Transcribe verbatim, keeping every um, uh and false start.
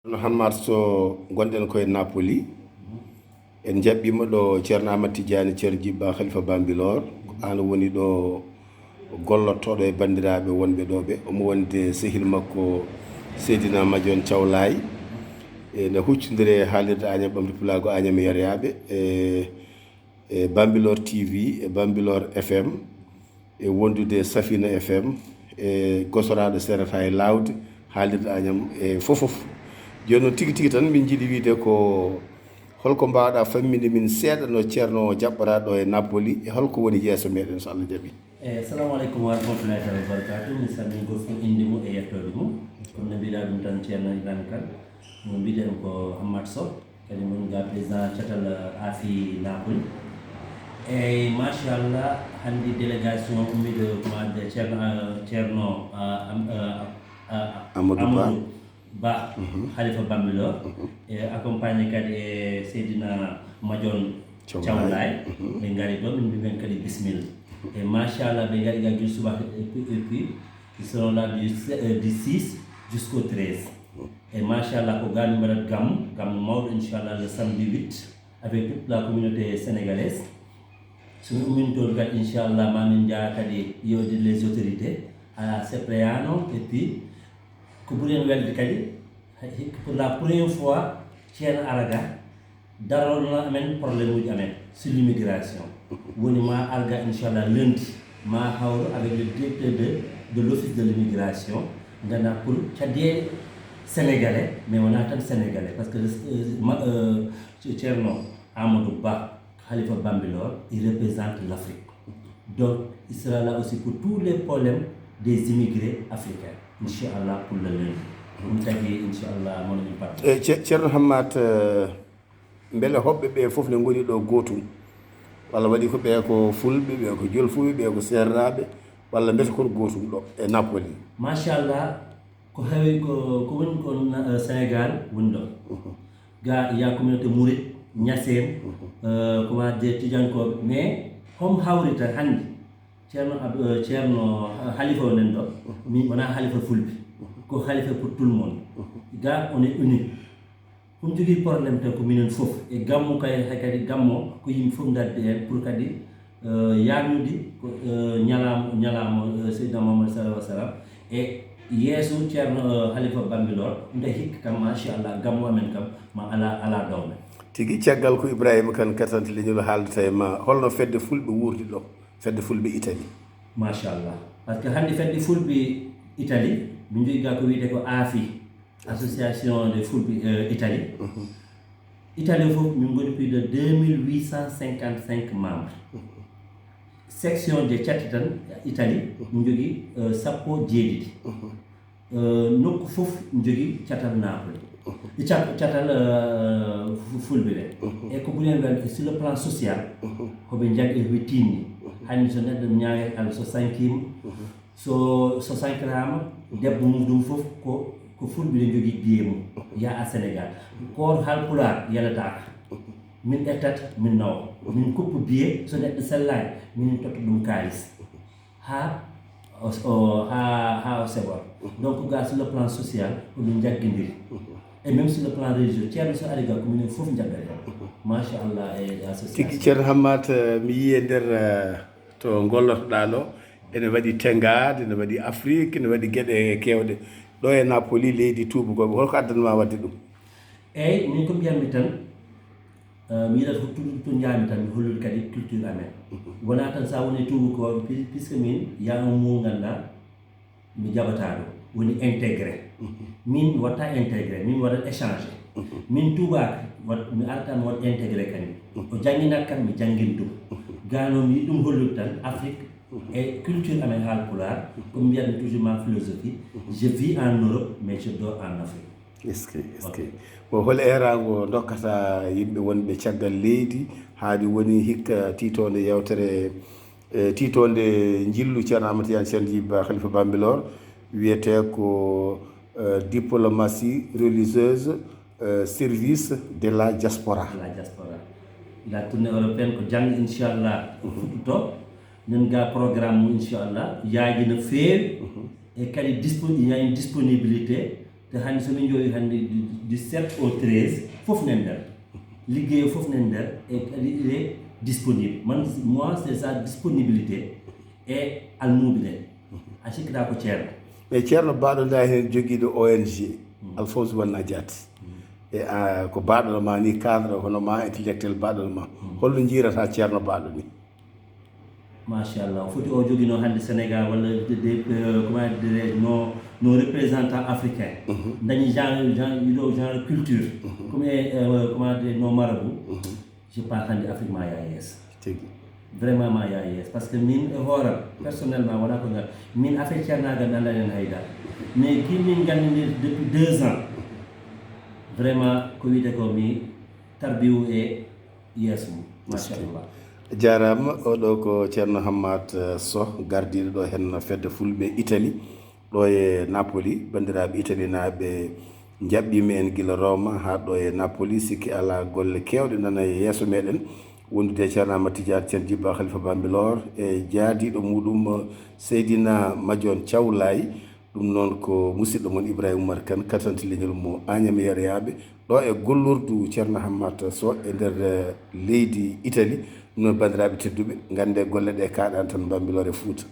No Hammad Sow, ngonɗen koye Napoli. En njaɓɓiima ɗo Ceerno Amadou Tidiani Ceerno Jiba Khalifa Bambilor. Ko aan woni ɗo gollotooɗo e banndiraaɓe wonɓe ɗo ɓe. Omo wonde sehil makko Seydina Madion Thiaw Laye. E, ene huccondire e haalirde Añam Ɓamde Pulaagu Añam e Yariyaaɓe. E, e Bambilor T V, e Bambilor F M, e wondude e Safina F M, e gosoraaɗo serata e laawde, haalirde Añam e fof fof. Jooni noon tigi tigi tan min njiɗi wiyde ko holko mbaawɗa famminde min seeɗa no Ceerno o jaɓɓoraa ɗo e Napoli, e holko woni yeeso meɗen so Allah jaɓi? E, assalamu aleykum wa rahmatullahi taala wa barakatuh. Mi salmini gooto fof innde mum e yettoode mum. Kono no mbiɗa ɗum tan Ceerno Ibrahima Kane. Mo mbiɗen ko Hammad Sow. Kadi woni ga président catal, eh, Afi Napoli. Eyyi, machallah, hannde délégation ummiiɗo ko wiyde Ceerno, eh, Ceerno, eh, Am-, eh, eh, Amadou Ba. Amadou Ba, Khalifa Bambilor. E accompagné kadi e Seydina Madion Thiaw Laye. Ɓe ngari ɗo, min mbimen kadi bismilla. E machallah, ɓe ngari ga gila subaka et puis, et puis, ils seront là du, eh, du six jusqu'au treize. E machallah, ko ga min mbaɗat gammu, gammu mawɗo, inchallah, le samedi huit, avec toute la communauté sénégalaise. So min ummii toon kadi, inchallah, ma min njaha kadi yewde les autorités à Cepriano, et puis ko ɓuri en welde kadi, pour la première fois, Ceerno ara ga, darorno amen problème uji amen sur l'immigration. Woni ma ar ga, inchallah, lundi, ma hawro avec le directeur de, de l'office de l'immigration, ngana pour caɗeele sénégalais, mais wona tan sénégalais, parce que, euh, ma, euh, Ceerno Amadou Ba, Khalifa Bambilor, il représente l'Afrique. Donc, il sera là aussi pour tous les problèmes des immigrés africains. Inchallah, pour le lundi. Ɗum tagi, inchallah, mono min parta. E Ce-, Ceerno Hammad, eh, mbele hoɓɓe ɓe fof ne ngoni ɗo gootum? Walla waɗi ko ɓe ko Fulɓe, ɓe ko Jolfuɓe, ɓe ko Seernaaɓe, walla mbete kon gootum ɗo e Napoli? Machallah, ko heewi ko, ko woni ko na-, Sénégal woni ɗo. Ga, il y a communauté mouride, Niassène, euh, comment dire, Tidiankooɓe. Mais homo hawrita hannde? Ceerno Ab-, euh, Ceerno, euh, Halifa o nen ɗo, min wona Halifa Fulɓe, ko Halifa pour tout le monde. Ga, on est unis. Ko mi jogii problème tan ko minen fof. E gammu kay, hay kadi gammu o ko yimɓe fof ndardi heen pour kadi, euh, yaarnude ko, euh, ñalaama, ñalaama, euh, Seydina Muhammad sallallahu alaihi wasallam. E yeeso Ceerno, euh, Halifa Bambilor, nde hikka kam, machallah, gammu amen kam, ma ala, ala dowme. Tigi, caggal ko Ibrahima Kane Katante Leñol haaldata e ma, holno fedde Fulɓe wuurdi ɗo, fedde Fulɓe Italie? Machallah. Parce que hannde fedde Fulɓe Italie, min njogii ga ko wiyetee ko Afi, Association des Fulɓe, euh, Italie. Italie fof, min ngoni plus de deux mille huit cent cinquante-cinq membres. Section je catti tan, Italie, min njogii, euh, sappo jeeɗiɗi. Euh, nokku fof njogii catal Napoli. Cat-, catal, euh, fu-, Fulɓe ɓe. E ko ɓuri en welde, sur le plan social, hoɓe njaggi, hoɓe tinni. Hannde so neɗɗo ñaagii, ala so sankiima, so, so sankiraama, debbo mum ɗum fof ko, ko Fulɓe ɓe njogii billet mum, yaha à Sénégal. Koor Haalpulaar yalataaka. Min ƴettat, min nawa. Min kuppa billet, so neɗɗo sellaani, minen totta ɗum kaalis. Haa o, o, haa, haa o seɓa. Donc, ga sur le plan social, ko min njaggindiri. Et même sur le plan religieux, Ceerno so ari ga, ko minen fof njaggata heen. Machallah, e association. Tigi, Ceerno Hammad, eh, mi yii e nder, eh, to ngollotoɗaa ɗo, ene waɗi Tengaade, ene waɗi Afrique, ene waɗi geɗe keewɗe. Ɗo e Napoli, leydi tuubakooɓe, holko addani ma waɗde ɗum? Eyyi, min ko mbiyatmi tan, eh, mi yiɗat ko to, to njaami tan, mi hollude kadi culture amen. Wona tan so a woni tuubakooɓe, pui-, puisque min, il y a un mot ngannduɗaa, mi jaɓataa ɗum, woni intégré. Min mi waɗataa intégré, min mi waɗat échangé. Min tuubaako, wat-, mi arata mi waɗ intégré kadi. O jannginat kam, mi janngin ɗum. Ga noon mi yiɗi ɗum hollude tan, Afrique e culture amen Haalpulaar, ko mi mbiyatmi toujours ma philosophie, je vis en Europe, mais je dors en Afrique. Est-ce que, est-ce que. Bon, hol eeraango ndokkata yimɓe wonɓe caggal leydi, haa ɗi woni hikka tiitoonde yewtere, e tiitoonde njillu Ceerno Amadou Tidiane Ceerno Jiba Khalifa Bambilor, wiyetee ko, eh, diplomatie religieuse, eh, service de la diaspora. La diaspora. La tournée européenne ko janngo, inchallah, fuɗɗoto. Nen ga programme mum, inchallah, yaaji no feewi. E kadi dispo-, il y a une disponibilité Te hannde so min njooɗi hannde du sept au treize, fof nen nder. Liggéey fof nen nder, e kadi il est disponible. Man, moi, c'est sa disponibilité e almuuɓe nen. A sikkata ko ceerno. E ceerno baaɗo nda heen jogiiɗo O N G, Alphonse Wanna Diatta. E a, ko baaɗo ma ni, cadre hono ma, intellectuel baaɗo ma. Holno njiirata ceerno baaɗo ni? Machallah, o foti o jogino hannde Sénégal walla de, de, euh, comment dirais-je, no, no représentant africain. Dañi genre, genre, ɗiɗo genre culture. Comme, euh, comment dire, no marabout. Je pense hannde Afrique ma yaa yeeso. Tigi. Vraiment ma yaa yeeso. Parce que min e hooram, personnellement, wona ko ngal. Min affaire ceernaagal mi anndaa heen hay dara. Mais ki min nganndinir depuis deux ans. Vraiment, ko wiyde ko mi tarbiyu e yeeso mum. Machallah. Jaaraama. Oɗo ko Ceerno Hammat, eh, Soh, gardiiɗo ɗo heen fedde Fulɓe Italie, ɗo e Napoli. Banndiraaɓe italinaaɓe njaɓɓiima en gila Roma haa ɗo e Napoli. Sikki alaa, golle keewɗe nana e yeeso meɗen. Wondude e Ceerno Ahmad Tidiane Thiam Jibba Khalifa Bambilor e jaadiiɗo muɗum Seydina Madion Thiaw Laye. Ɗum noon ko musidɗo mon Ibrahima Oumar Kane, katante leñol mo Agname Yeriyaaɓe, ɗo e gollordu Ceerno Hammat Soh e nder, eh, leydi Italie. Ɗum noon, banndiraaɓe tedduɓe, ngannde golle ɗe kaaɗaani tan Bambilor e Fuuta.